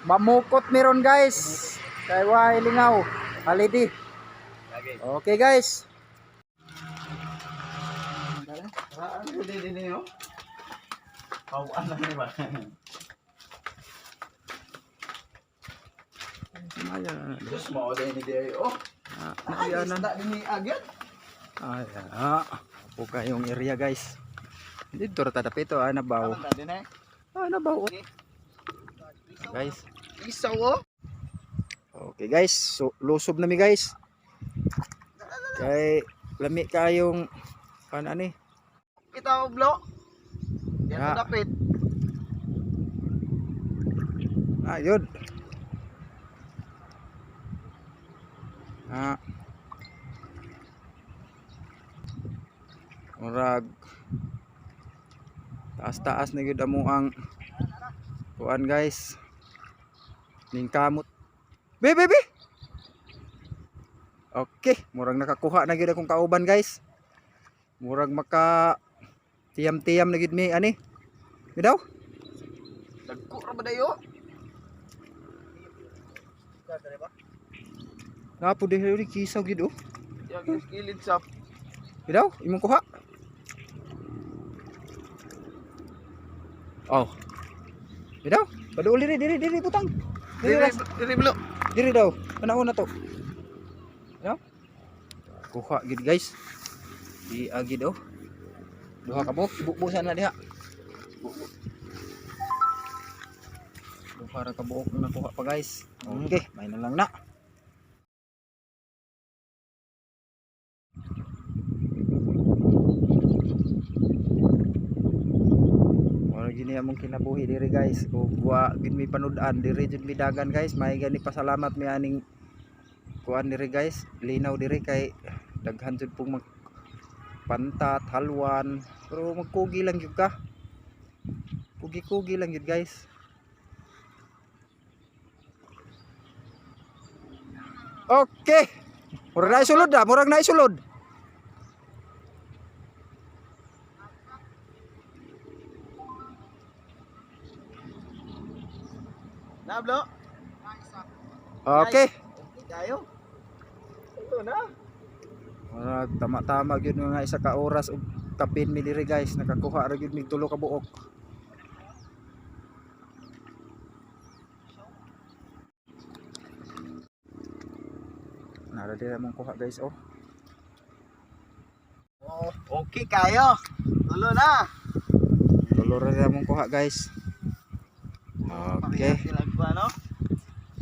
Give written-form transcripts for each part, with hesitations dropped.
Mamukot meron, guys. Kay way lingaw. Halidi. Okay, guys. Diyos mo, din ni Derry. Oh, Ah, ay, isda din ni agad. Ay, ah. Po kayong area, guys. Dito ra ta dapito ah nabaw. Tama din eh. Ah nabaw. Guys. Isaw oh. Okay, guys, so lusob na mi, guys. Kay lami kayong kan ani. Kita oblo. Yan Ah. dapit. Ah, yun. Ah. Murag taas-taas na gyud amo ang kuan, guys. Ning kamot. Be, be, be. Okay, murag nakakuha na gyud akong kauban, guys. Murag maka tiyam-tiyam na gyud mi ani. Bidaw? Dagko ra ba dayo? Napo diri kisaw gyud oh. Yang kilid sa Bidaw, imong kuha. Oh. Bidaw, paduol diri diri diri butang. Diri Diri ras- diri blo. diri daw. Panahon na to. Bidaw. Kuha gid, guys. Di agi daw. Duha ka buok, ibubusan na diha. Duha ra ka buok na nakuha pa, guys. Okay, may na lang na. Wala gini among kinabuhi diri, guys. Ug wa gid mi panud-an diri jud mi dagan, guys. May gani pasalamat mi aning kuan diri, guys. Linaw diri kay daghan jud pong mag pantat, halwan, pero magkugi lang jud ka. Kugi-kugi lang jud, guys. Okay. Murag na isulod ah, murag na isulod. Na blo. Okay. Okay kayo. Ito na. Murag tama-tama gyud nga isa ka oras og kapin mi diri, guys. Nakakuha ra gyud mig tulo ka buok. Nara diri among kuha, guys, oh. Oh, okay kayo. Tulo na. Tulo ra diri among kuha, guys. Okay, Sila ko ano?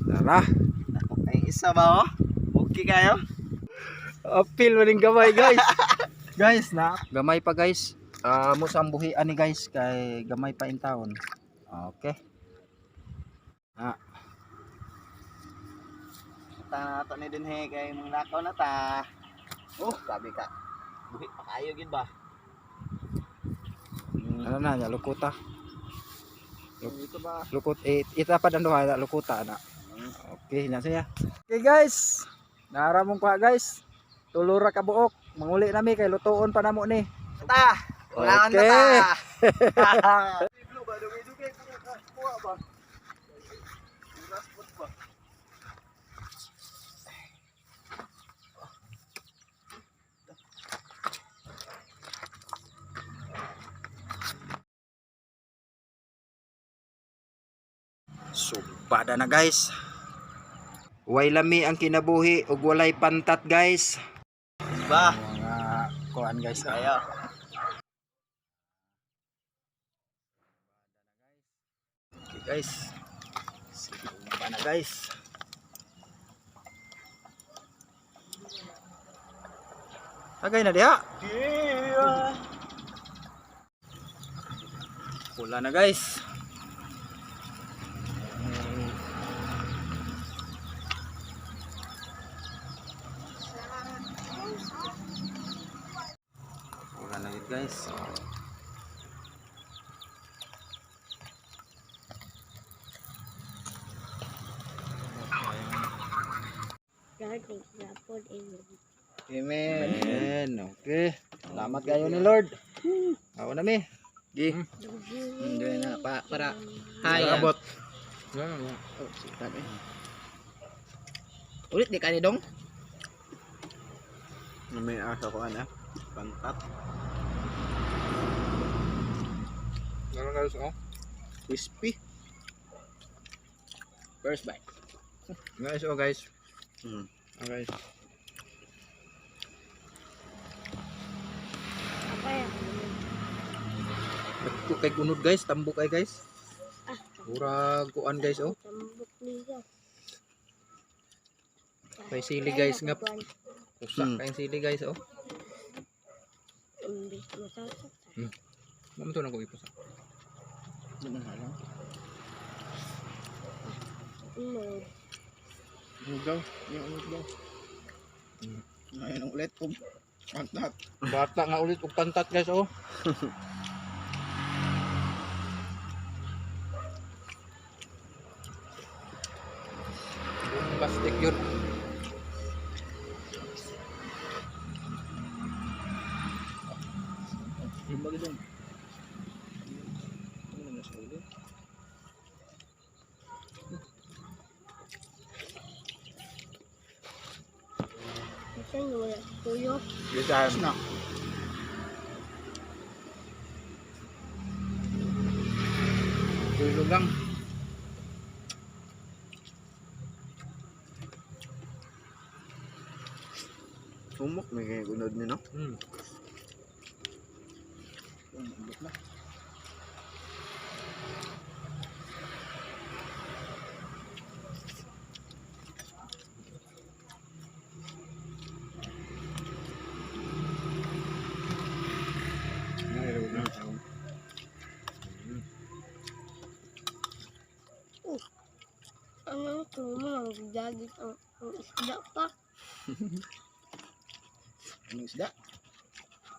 tara. Ay isa ba oh? Okay kayo? Apil maning gamay, guys. Guys na. Gamay pa, guys. Ah, mo sa ambuhi ani, guys, kay gamay pa in taon. Okay. Ah, Ta to ni dinhe kay mong lakaw na ta. Oh, sabi ka. Buhi pa kayo gid ba? Ano na, nya, lukuta. Ito ba? Lukot eh, itapad ang duha lukuta na. Okay, na siya. Okay, guys. Nara mong kuha, guys. Tulo ra ka buok. Manguli nami kay lutuon pa namo ni. Ta. Wala na ta. Okay. Blue ba dugay dugay kuha ba? Raspot ba? Subada na, guys. Way lami ang kinabuhi ug walay pantat, guys. Ba? Mga kuan, guys. Ah. Kayo. Okay, guys. Subada na, guys. Tagay na diha. Yeah. Pula na, guys. Pula na yun, guys. Lord, example, amen. Amen. Amen. Okay. Salamat kayo ni Lord. Ako na mi. Gi. Hindi na pa para Hi. Abot. Yan, yan. Oh, sikat eh. Ulit di kani dong. May asa ko ana. Pantat. Meron guys, oh. Crispy. First bite. Guys, oh guys. Oh guys. Ako yan. Dagko kay kunod guys, tambok ay guys. Ah, Murag kuan guys oh. tambok niya. May sili, guys, nga. Usa kayong sili guys oh. Imbis masasaktan. Mamo to nang ko ipusa. Di man halang. Ano? Unod daw. Yung unod daw. Ngayon ang ulit kung pantat. Bata nga ulit og pantat guys oh. Plastic yun. Yung bagay dong. Ano na sa ulit? Minsan wala tuyo. Bisahan. Na. Tulo lang. Humok may kay unod ni no. Ulit na. Ano ito mo? Nagdagit ang isda pa. Anong isda?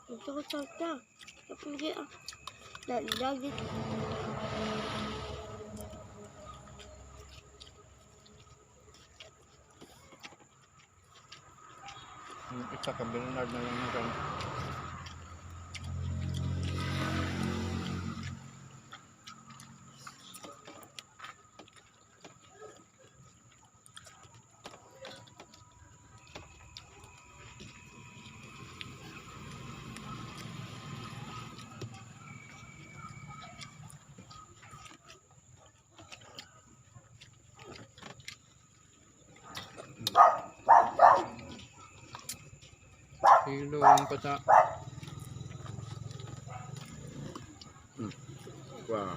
Ito ko sa Tapos ah. Nagdagit. Yung isa ka Bernard na lang na Kilo ang pata. Wow.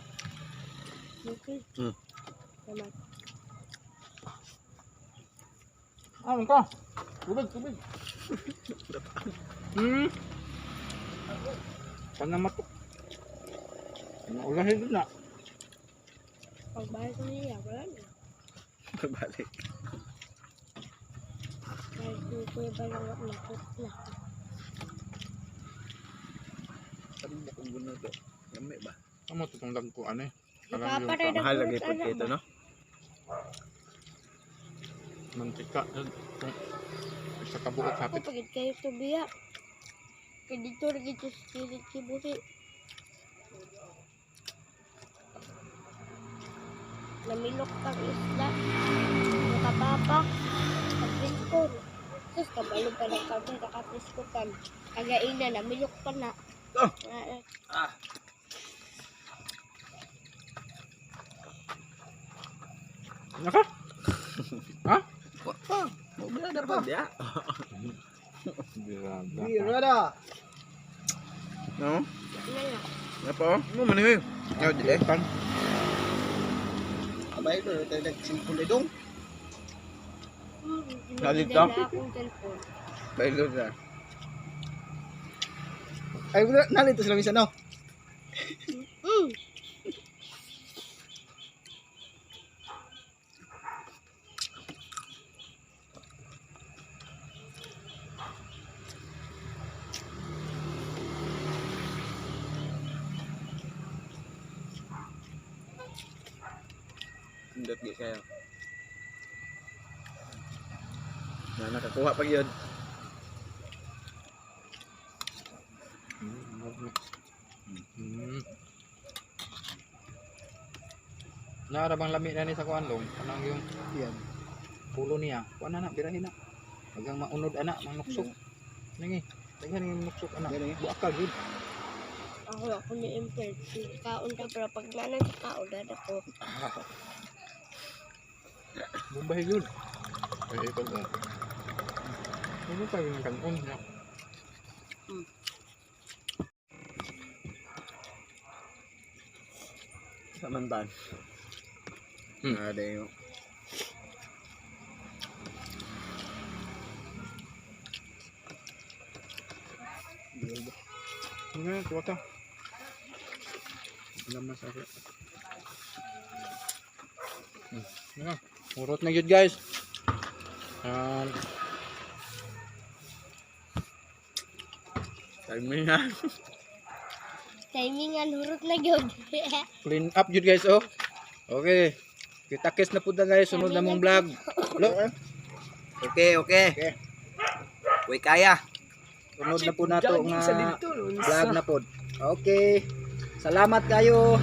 Okay. Salamat. Ah, ka. Tubig, tubig. Panamatok. Maulahin din na. Pagbalik ko niya, wala na. Balik. Balik ko kuya ba lang napot na. Tambok ang gunod do. Yami ba? Amo to tong dagko ano eh. Nakapatay na Mahal lagi pud kito no. Mantika. Isa ka buok Ako hapit. pagid kayo tubiya. Kay dito ra gid sa kilid kibuhi. Namilok kang isda. Nakapapak. Kaprisko. Sus, kabalo pa ng karton, kakaprisko kan. Kagaina, namilok pa na. Oh! Ah, Naka? Ha? Wa pa. Mo birada pa. Ya. Birada. Birada. No? ano na. Napa oh? Mo man eh. Yaw dili. Kan. Abay ko tayo nagsimple dong. Galit Dinala ka? akong cellphone. Bailo na. Ay wala nalito sila minsan no. Indot gi kayo. Na nakakuha pag yun. Naara bang lami na ni sa kuan long? Kanang yung Yan. pulo niya. Kuan na na, birahin na. Hagang maunod ana, manuksok. Ningi, daghan yung nuksok ana. Dili. Buak ka gid. Ako ni Impel. Kaon ka pero pag nanan sa kaon na ako. Bumbahi yun. Ay, ikaw mo. Ano pa yung kanon niya? Sa mantan. Ah, dayo. Nga, tuwa ka. Alam mas ako. Nga, urot na yun guys. Timing na. Timingan hurot na gyud. Clean up yun guys oh. Okay. Kita-kits na po na guys. Sunod na mong vlog. Lo, Okay, okay. Okay. Uy, kaya. Sunod na po nato nga vlog na pod. Okay. Salamat kayo.